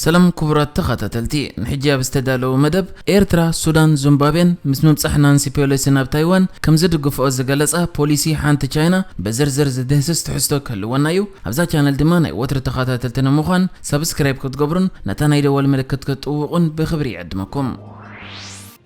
ሰላም ክቡራት ተኸታተልቲ፣ ንሕጂ ኣብ ዝተዳለወ መደብ፣ ኤርትራ፣ ሱዳን፣ ዙምባቤን ምስ ምብጻሕ ናንሲ ፔሎሲ ናብ ታይዋን ከም ዝድግፍኦ ዝገለጻ ፖሊሲ ሓንቲ ቻይና ብዝርዝር ዝድህስስ ትሕዝቶ ክህልወና እዩ። ኣብዛ ቻነል ድማ ናይ ወትሪ ተኸታተልቲ ንምዃን ሳብስክራይብ ክትገብሩን ነታ ናይ ደወል ምልክት ክትጥውቑን ብኽብሪ ይዕድመኩም።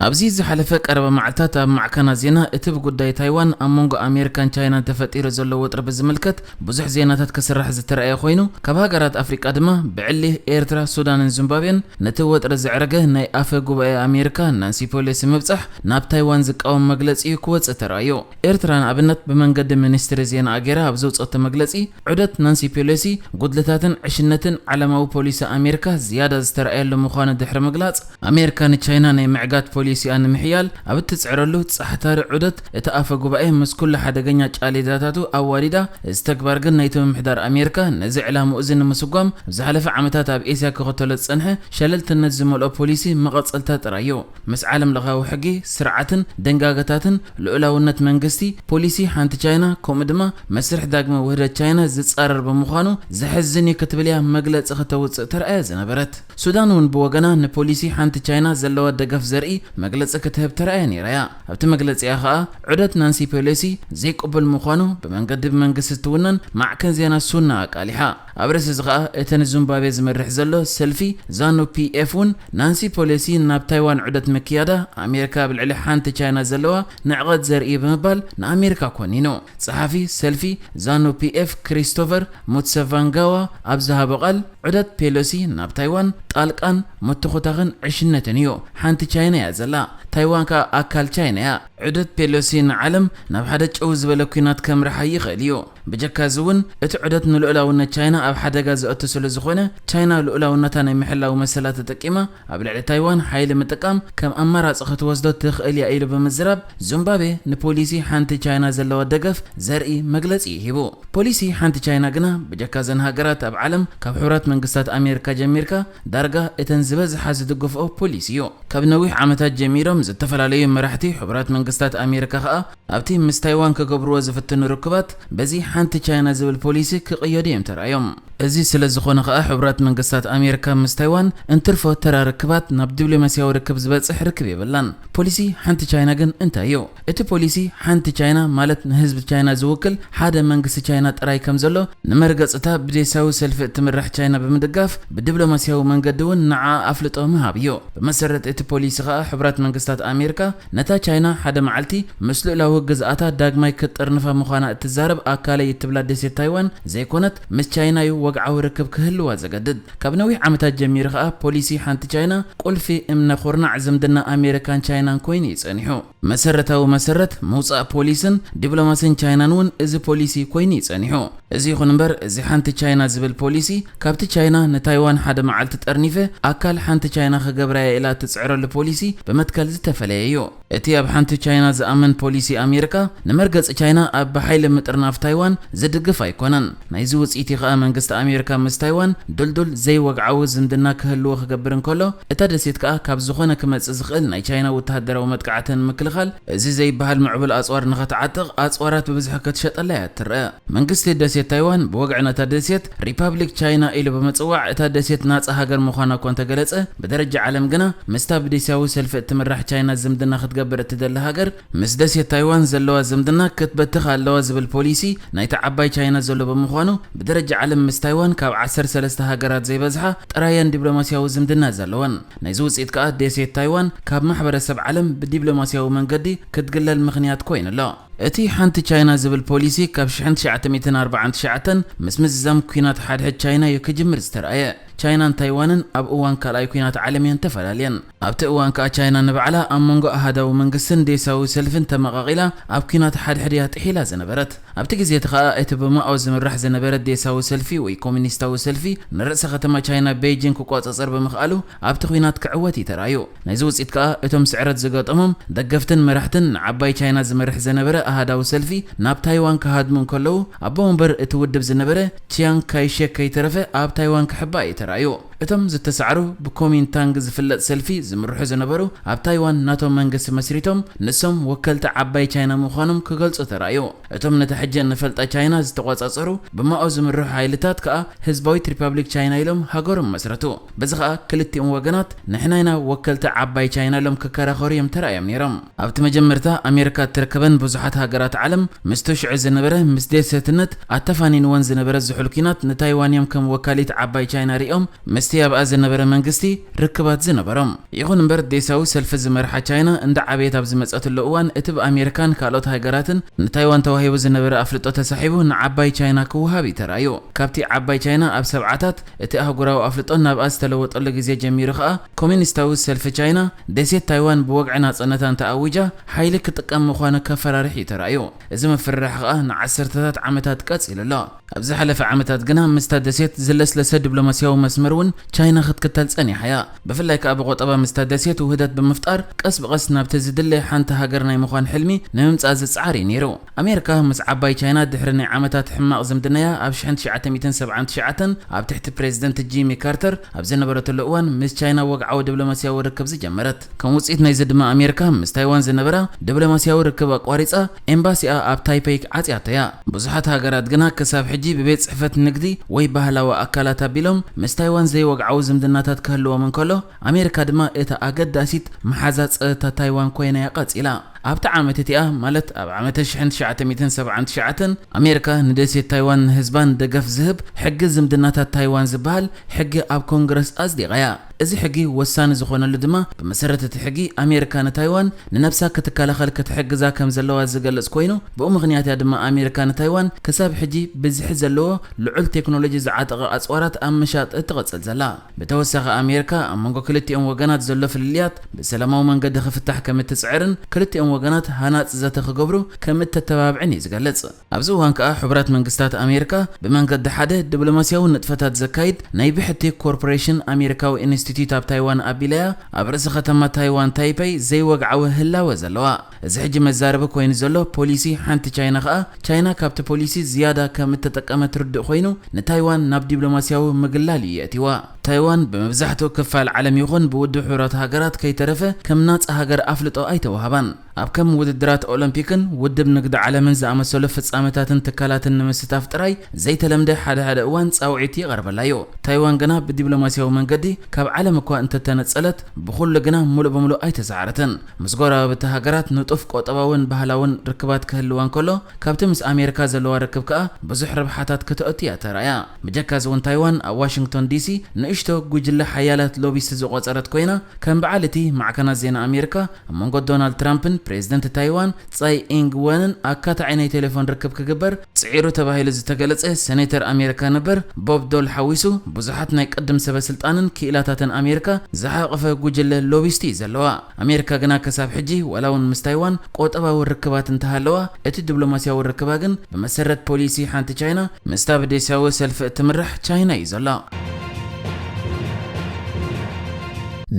ኣብዚ ዝሓለፈ ቀረባ መዓልታት ኣብ ማዕከናት ዜና እቲ ብጉዳይ ታይዋን ኣብ መንጎ ኣሜሪካን ቻይናን ተፈጢሩ ዘሎ ወጥሪ ብዝምልከት ብዙሕ ዜናታት ክስራሕ ዝተረኣየ ኮይኑ፣ ካብ ሃገራት ኣፍሪቃ ድማ ብዕሊ ኤርትራ፣ ሱዳንን ዚምባብዌን ነቲ ወጥሪ ዘዕረገ ናይ ኣፈ ጉባኤ ኣሜሪካ ናንሲ ፔሎሲ ምብጻሕ ናብ ታይዋን ዝቃወም መግለጺ እዩ ክወጽእ ተራእዩ። ኤርትራ ንኣብነት ብመንገዲ ሚኒስትሪ ዜናኣ ገይራ ኣብ ዘውጸቶ መግለጺ፣ ዑደት ናንሲ ፔሎሲ ጉድለታትን ዕሽነትን ዓለማዊ ፖሊሲ ኣሜሪካ ዝያዳ ዝተረኣየሉ ምዃኑ ድሕሪ ምግላጽ፣ ኣሜሪካ ንቻይና ናይ ምዕጋት ፖሊሲኣ ንምሕያል ኣብ እትጽዕረሉ ጻሕታሪ ዑደት፣ እቲ ኣፈ ጉባኤ ምስ ኩሉ ሓደገኛ ጫሌዳታቱ ኣዋዲዳ፣ እዚ ተግባር ግን ናይቲ ምምሕዳር ኣሜሪካ ነዚ ዕላምኡ እዚ ንምስጓም ኣብ ዝሓለፈ ዓመታት ኣብ ኤስያ ክኽተሎ ዝጸንሐ ሸለልትነት ዝመልኦ ፖሊሲ መቐጸልታ ጥራይ እዩ። ምስ ዓለም ለኻዊ ሕጊ፣ ስርዓትን ደንጋገታትን ልኡላውነት መንግስቲ፣ ፖሊሲ ሓንቲ ቻይና፣ ከምኡ ድማ መስርሕ ዳግመ ውህደት ቻይና ዝጻረር ብምዃኑ ዘሕዝን እዩ ክትብል እያ መግለጺ ከተውጽእ ተራእያ ዝነበረት። ሱዳን እውን ብወገና ንፖሊሲ ሓንቲ ቻይና ዘለዋ ደገፍ ዘርኢ መግለጺ ክትህብ ተራእያ ነይራ እያ። ኣብቲ መግለጺኣ ከኣ ዑደት ናንሲ ፔሎሲ ዘይቅቡል ምዃኑ ብመንገዲ ብመንግስቲ እትውነን ማዕከን ዜና ሱና ኣቃሊሓ። ኣብ ርእሲ እዚ ከኣ እቲ ንዙምባቤ ዝመርሕ ዘሎ ሰልፊ ዛኑ ፒ ኤፍ እውን ናንሲ ፔሎሲ ናብ ታይዋን ዑደት ምክያዳ ኣሜሪካ ኣብ ልዕሊ ሓንቲ ቻይና ዘለዋ ንዕቐት ዘርኢ እዩ ብምባል ንኣሜሪካ ኮኒኑ። ጸሓፊ ሰልፊ ዛኑ ፒ ኤፍ ክሪስቶፈር ሙትሰቫንጋዋ ኣብ ዝሃቦ ቃል፣ ዑደት ፔሎሲ ናብ ታይዋን ጣልቃን ምትኹታኽን ዕሽነትን እዩ። ሓንቲ ቻይና እያ ዘላ። ታይዋን ከኣ ኣካል ቻይና እያ። ዑደት ፔሎሲ ንዓለም ናብ ሓደ ጭው ዝበለ ኲናት ከምርሓ ይኽእል እዩ። ብጀካ እዚ እውን፣ እቲ ዑደት ንልኡላውነት ቻይና ኣብ ሓደጋ ዘእቱ ስለ ዝኾነ፣ ቻይና ልኡላውነታ ናይ ምሕላው መሰላ ተጠቂማ ኣብ ልዕሊ ታይዋን ሓይሊ ምጥቃም ከም ኣማራጺ ክትወስዶ ትኽእል እያ ኢሉ ብምዝራብ፣ ዙምባቤ ንፖሊሲ ሓንቲ ቻይና ዘለዋ ደገፍ ዘርኢ መግለጺ እዩ ሂቡ። ፖሊሲ ሓንቲ ቻይና ግና ብጀካ እዘን ሃገራት ኣብ ዓለም ካብ ሕቡራት መንግስታት ኣሜሪካ ጀሚርካ ዳርጋ እተን ዝበዝሓ ዝድግፍኦ ፖሊሲ እዩ። ካብ ነዊሕ ዓመታት ጀሚሮም ዝተፈላለዩ መራሕቲ ሕቡራት መንግስታት ኣሜሪካ ከኣ ኣብቲ ምስ ታይዋን ክገብርዎ ዝፍትኑ ርክባት በዚ ሓንቲ ቻይና ዝብል ፖሊሲ ክቕየዱ እዮም ተራእዮም። እዚ ስለ ዝኾነ ከኣ ሕቡራት መንግስታት ኣሜሪካ ምስ ታይዋን እንትርፎ ተራ ርክባት ናብ ዲፕሎማስያዊ ርክብ ዝበጽሕ ርክብ የብላን። ፖሊሲ ሓንቲ ቻይና ግን እንታይ እዩ? እቲ ፖሊሲ ሓንቲ ቻይና ማለት ንህዝቢ ቻይና ዝውክል ሓደ መንግስቲ ቻይና ጥራይ ከም ዘሎ ንመርገጽታ ብዴሳዊ ሰልፊ እትምራሕ ቻይና ብምድጋፍ ብዲፕሎማስያዊ መንገዲ እውን ንዓ ኣፍልጦ ምሃብ እዩ። ብመሰረት እቲ ፖሊሲ ከኣ ሕቡራት መንግስታት ኣሜሪካ ነታ ቻይና ሓደ መዓልቲ ምስ ልኡላዊ ግዝኣታ ዳግማይ ክትጥርንፋ ምዃና እትዛረብ ኣካለይ እትብላ ደሴት ታይዋን ዘይኮነት ምስ ቻይና እዩ ወግዓዊ ርክብ ክህልዋ ዘገድድ። ካብ ነዊሕ ዓመታት ጀሚሩ ከኣ ፖሊሲ ሓንቲ ቻይና ቁልፊ እምነ ኩርናዕ ዝምድና ኣሜሪካን ቻይናን ኮይኑ እዩ ጸኒሑ። መሰረታዊ መሰረት ምውጻእ ፖሊስን ዲፕሎማሲን ቻይናን እውን እዚ ፖሊሲ ኮይኑ እዩ ጸኒሑ። እዚ ይኹን እምበር፣ እዚ ሓንቲ ቻይና ዝብል ፖሊሲ፣ ካብቲ ቻይና ንታይዋን ሓደ መዓልቲ ጠርኒፈ ኣካል ሓንቲ ቻይና ክገብራ እየ ኢላ እትጽዕረሉ ፖሊሲ ብመትከል ዝተፈለየ እዩ። እቲ ኣብ ሓንቲ ቻይና ዝኣምን ፖሊሲ ኣሜሪካ፣ ንመርገጺ ቻይና ኣብ ብሓይሊ ምጥርናፍ ታይዋን ዝድግፍ ኣይኮነን። ናይዚ ውጽኢት እዩ ከኣ መንግስቲ ኣሜሪካ ምስ ታይዋን ድልዱል ዘይወግዓዊ ዝምድና ክህልዎ ክገብር እንከሎ፣ እታ ደሴት ከኣ ካብ ዝኾነ ክመጽእ ዝኽእል ናይ ቻይና ወተሃደራዊ መጥቃዕቲ ንምክልኻል፣ እዚ ዘይበሃል ምዕቡል ኣጽዋር ንኸትዓጥቕ ኣጽዋራት ብብዝሒ ክትሸጠላ እያ እትረአ። መንግስቲ ደሴት ታይዋን ብወግዒ ነታ ደሴት ሪፓብሊክ ቻይና ኢሉ ብምጽዋዕ፣ እታ ደሴት ናጻ ሃገር ምዃና እኳ እንተገለጸ፣ ብደረጃ ዓለም ግና ምስታ ብዴሳዊ ሰልፊ እትምራሕ ቻይና ዝምድና ክትገብር እትደሊ ሃገር፣ ምስ ደሴት ታይዋን ዘለዋ ዝምድና ክትበትኽ ኣለዋ ዝብል ፖሊሲ ናይታ ዓባይ ቻይና ዘሎ ብምዃኑ፣ ብደረጃ ዓለም ምስ ታይዋን ካብ ዓሰርተ ሰለስተ ሃገራት ዘይበዝሓ ጥራየን ዲፕሎማስያዊ ዝምድና ዘለወን። ናይዚ ውጽኢት ከኣ ደሴት ታይዋን ካብ ማሕበረሰብ ዓለም ብዲፕሎማስያዊ መንገዲ ክትግለል ምኽንያት ኮይኑ ኣሎ። እቲ ሓንቲ ቻይና ዝብል ፖሊሲ ካብ ሽሕን ትሽዓተ ሚእትን ኣርባዓን ትሽዓተን ምስ ምዝዛም ኲናት ሓድሕድ ቻይና እዩ ክጅምር ዝተራእየ። ቻይናን ታይዋንን ኣብ እዋን ካልኣይ ኲናት ዓለም እየን ተፈላልየን። ኣብቲ እዋን ከኣ ቻይና ንባዕላ ኣብ መንጎ ኣሃዳዊ መንግስትን ዴሳዊ ሰልፍን ተመቓቒላ ኣብ ኲናት ሓድሕድ እያ ጥሒላ ዝነበረት። ኣብቲ ግዜ እቲ ከኣ እቲ ብማኦ ዝምራሕ ዝነበረ ዴሳዊ ሰልፊ ወይ ኮሙኒስታዊ ሰልፊ ንርእሰ ከተማ ቻይና ቤይጂን ክቆጻጸር ብምኽኣሉ ኣብቲ ኲናት ክዕወት እዩ ተራእዩ። ናይዚ ውጽኢት ከኣ እቶም ስዕረት ዝገጠሞም ደገፍትን መራሕትን ንዓባይ ቻይና ዝመርሕ ዝነበረ ኣሃዳዊ ሰልፊ ናብ ታይዋን ክሃድሙ እንከለዉ፣ ኣቦ ወንበር እቲ ውድብ ዝነበረ ቺያንግ ካይሼክ ከይተረፈ ኣብ ታይዋን ክሕባእ እዩ ተራእዩ። እቶም ዝተሳዕሩ ብኮሚንታንግ ዝፍለጥ ሰልፊ ዝምርሑ ዝነበሩ ኣብ ታይዋን ናቶም መንግስቲ መስሪቶም ንሶም ወከልቲ ዓባይ ቻይና ምዃኖም ክገልጹ ተራእዩ። እቶም ነታ ሕጂ እንፈልጣ ቻይና ዝተቆጻጸሩ ብማኦ ዝምርሑ ሓይልታት ከኣ ህዝባዊት ሪፓብሊክ ቻይና ኢሎም ሃገሮም መስረቱ። በዚ ከኣ ክልቲኦም ወገናት ንሕና ኢና ወከልቲ ዓባይ ቻይና ኢሎም ክከራኸሩ እዮም ተራእዮም ነይሮም። ኣብቲ መጀመርታ ኣሜሪካ እትርከበን ብዙሓት ሃገራት ዓለም ምስቲ ሽዑ ዝነበረ ምስ ደሴትነት ኣተፋኒንወን ዝነበረ ዝሑል ኲናት ንታይዋን እዮም ከም ወካሊት ዓባይ ቻይና ሪኦም ምስቲ ኣብኣ ዝነበረ መንግስቲ ርክባት ዝነበሮም። ይኹን እምበር ዴሳዊ ሰልፊ ዝመርሓ ቻይና እንዳ ዓበየት ኣብ ዝመጸትሉ እዋን እቲ ብኣሜሪካን ካልኦት ሃገራትን ንታይዋን ተዋሂቡ ዝነበረ ኣፍልጦ ተሳሒቡ ንዓባይ ቻይና ክወሃብ እዩ ተራእዩ። ካብቲ ዓባይ ቻይና ኣብ ሰብዓታት እቲ ኣህጉራዊ ኣፍልጦ ናብኣ ዝተለወጠሉ ግዜ ጀሚሩ ከኣ ኮሚኒስታዊ ሰልፊ ቻይና ደሴት ታይዋን ብወግዒ ናጽነታ እንተኣዊጃ ሓይሊ ክጥቀም ምዃኑ ከፈራርሕ እዩ ተራእዩ። እዚ ምፍርራሕ ከኣ ንዓሰርተታት ዓመታት ቀጺሉ ኣሎ። ኣብ ዝሓለፈ ዓመታት ግና ምስታ ደሴት ዝለስለሰ ዲፕሎማስያዊ መስመር እውን ቻይና ክትክተል ጸኒሓ እያ። ብፍላይ ከኣ ብቆጠባ ምስታ ደሴት ውህደት ብምፍጣር ቀስ ብቐስ ናብቲ ዝድለ ሓንቲ ሃገር ናይ ምዃን ሕልሚ ንምምጻእ ዝጸዓር እዩ ነይሩ። ኣሜሪካ ምስ ዓባይ ቻይና ድሕሪ ናይ ዓመታት ሕማቕ ዝምድናያ ኣብ ሽሕን ትሽዓተ ሚእትን ሰብዓን ትሽዓተን ኣብ ትሕቲ ፕሬዚደንት ጂሚ ካርተር ኣብ ዝነበረትሉ እዋን ምስ ቻይና ወግዓዊ ዲፕሎማስያዊ ርክብ ዝጀመረት። ከም ውጽኢት ናይዚ ድማ ኣሜሪካ ምስ ታይዋን ዝነበራ ዲፕሎማስያዊ ርክብ ኣቋሪጻ ኤምባሲኣ ኣብ ታይፔይ ዓጽያቶ እያ። ብዙሓት ሃገራት ግና ክሳብ ሕጂ ብቤት ጽሕፈት ንግዲ ወይ ባህላዊ ኣካላት ኣቢሎም ምስ ታይዋን ዘይወግዓዊ ዝምድናታት ክህልዎም እንከሎ ኣሜሪካ ድማ እታ ኣገዳሲት መሓዛ ጸጥታ ታይዋን ኮይና እያ ቀጺላ። ኣብቲ ዓመት እቲኣ ማለት ኣብ ዓመተ ሽሕን ትሽዓተ ሚእትን ሰብዓን ትሽዓተን ኣሜሪካ ንደሴት ታይዋን ንህዝባን ደገፍ ዝህብ ሕጊ ዝምድናታት ታይዋን ዝበሃል ሕጊ ኣብ ኮንግረስ ኣጽዲቓ እያ። እዚ ሕጊ ወሳኒ ዝኾነሉ ድማ ብመሰረት እቲ ሕጊ ኣሜሪካ ንታይዋን ንነብሳ ክትከላኸል ክትሕግዛ ከም ዘለዋ ዝገልጽ ኮይኑ ብኡ ምኽንያት እያ ድማ ኣሜሪካ ንታይዋን ክሳብ ሕጂ ብዝሒ ዘለዎ ልዑል ቴክኖሎጂ ዝዓጠቐ ኣጽዋራት ኣብ ምሻጥ እትቐጽል ዘላ። ብተወሳኺ ኣሜሪካ ኣብ መንጎ ክልቲኦም ወገናት ዘሎ ፍልልያት ብሰላማዊ መንገዲ ክፍታሕ ከም እትጽዕርን ክልቲኦም ወገናት ሃናጺ ዘተ ክገብሩ ከም እተተባብዕን እዩ ዝገልጽ። ኣብዚ እዋን ከኣ ሕቡራት መንግስታት ኣሜሪካ ብመንገዲ ሓደ ዲፕሎማስያዊ ንጥፈታት ዘካይድ ናይ ብሕቲ ኮርፖሬሽን ኣሜሪካዊ ኢንስቲትዩት ኣብ ታይዋን ኣቢላያ ኣብ ርእሲ ከተማ ታይዋን ታይፔይ ዘይወግዓዊ ህላወ ዘለዋ። እዚ ሕጂ መዛረቢ ኮይኑ ዘሎ ፖሊሲ ሓንቲ ቻይና ከኣ ቻይና ካብቲ ፖሊሲ ዝያዳ ከም እተጠቀመት ርዱእ ኮይኑ ንታይዋን ናብ ዲፕሎማስያዊ ምግላል እዩ የእትዋ። ታይዋን ብመብዛሕትኡ ክፋል ዓለም ይኹን ብውድብ ሕቡራት ሃገራት ከይተረፈ ከም ናጻ ሃገር ኣፍልጦ ኣይተዋህባን። ኣብ ከም ውድድራት ኦሎምፒክን ውድብ ንግዲ ዓለምን ዝኣመሰሉ ፍጻመታትን ትካላትን ንምስታፍ ጥራይ ዘይተለምደ ሓደ ሓደ እዋን ጻውዒት ይቐርበላ እዩ። ታይዋን ግና ብዲፕሎማስያዊ መንገዲ ካብ ዓለም እኳ እንተተነጸለት ብኹሉ ግና ሙሉእ ብሙሉእ ኣይተሳዕረትን። ምስ ጎረባብቲ ሃገራት ንጡፍ ቆጠባውን ባህላውን ርክባት ክህልዋ እንከሎ ካብቲ ምስ ኣሜሪካ ዘለዋ ርክብ ከኣ ብዙሕ ረብሓታት ከተእቱ እያ ተራእያ። ብጀካዚ እውን ታይዋን ኣብ ዋሽንግቶን ዲሲ ንእሽቶ ጉጅለ ሓያላት ሎቢስት ዝቆጸረት ኮይና ከም በዓል እቲ ማዕከናት ዜና ኣሜሪካ ኣብ መንጎ ዶናልድ ትራምፕን ፕሬዚደንት ታይዋን ጻይ ኢንግ ወንን ኣካታዒ ናይ ቴሌፎን ርክብ ክግበር ጽዒሩ ተባሂሉ ዝተገለጸ ሴኔተር ኣሜሪካ ነበር ቦብ ዶል ሓዊሱ ብዙሓት ናይ ቅድም ሰበ ስልጣንን ክኢላታትን ኣሜሪካ ዝሓቐፈ ጉጅለ ሎቢስት እዩ ዘለዋ። ኣሜሪካ ግና ክሳብ ሕጂ ዋላ እውን ምስ ታይዋን ቆጠባዊ ርክባት እንተሃለዋ እቲ ዲፕሎማስያዊ ርክባ ግን ብመሰረት ፖሊሲ ሓንቲ ቻይና ምስታ ብዴሳዊ ሰልፊ እትምራሕ ቻይና እዩ ዘሎ።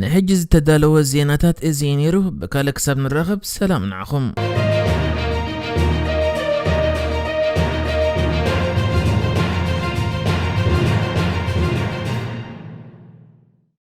ንሕጂ ዝተዳለወ ዜናታት እዚ እዩ ነይሩ። ብካልእ ክሳብ ንራኸብ ሰላም ንዓኹም።